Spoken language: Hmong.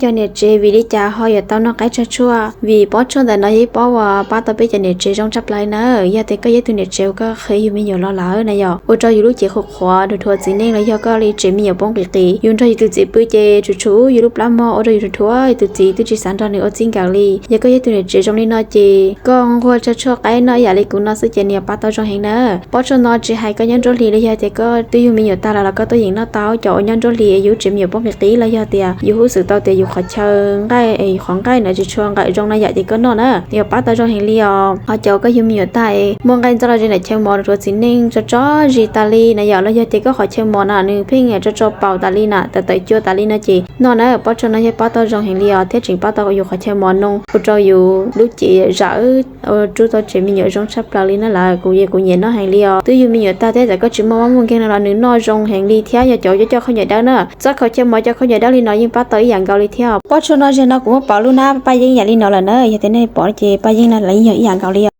Cov niam tsev vim li cas ho yuav tau noj qaib tsog tshuaj? Vim pob tshuaj ntawm no yog ib pob uas pab tau peb cov niam tsev zoo tshaj plaws na. Yog tias koj yog ib tug niam tsev uas koj qhia yug me nyuam los lawm na yom, ua rau yus lub cev qhuav qhuav dhuav dhuav txiv neej los yog koj li tsev me nyuam poob qis qis, yus nrog yus tus txiv pw ces tshum tshum yus lub plab mog ua rau yus dhuav dhuav, yus tus txiv twb tsis xav nrog nws ua txij nkawm li. Yog koj yog ib tug niam tsev zoo li no ces koj nquag tsog tshuaj qaib noj ib yam li kuv no xwb ces nws yuav pab tau zoo heev na. Pob tshuaj no tsis hais koj nyob nruab hlis los yog tias koj twb yug me nyuam tag lawm los koj tuaj yeem noj tau. Cov uas nyob nruab hlis yus lub tsev me nyuam poob qis qis los yog tias yus hub xwm tau tias yus qhov chaw nqaij es yus qhov nqaij ntawd tsis tshua nqawm zoo na yom ces koj noj na, nws yuav pab tau zoo heev li os. Ho cov uas koj yug me nyuam tag es muaj nqaij ntxob los ze ntawm chaw mos dhuav dhuav txiv neej tso tso zis tas li na yom, los yog tias koj qhov chaw mos na nws pheej tso tso paus tas li na, tawm tawm cua tas li no ces noj na, pob tshuaj no yog pab tau zoo heev li os thiab tseem pab tau yus qhov chaw mos noo ua rau yus lub cev zawm, ua rau tsev me nyuam zoo tshaj plaws li na lawm. Kuv kuv nyiam noj heev li os. Twb yug me nyuam tag thiab txawm koj tsis muaj mob muaj nkeeg no los nws noj zoo heev li thiab. Yog cov coj coj khaub ncaws dawb na, txoj khaub chaw mos coj khaub ncaws dawb li no yeej pab tau ib yam nkaus li thiab. Pob tshuaj no zeg no kuv muab pauv lub hnab Paj Yeeb yam li no lawm na, yog tias nej pom ces Paj Yeeb no los yeej yog ib yam nkaus li.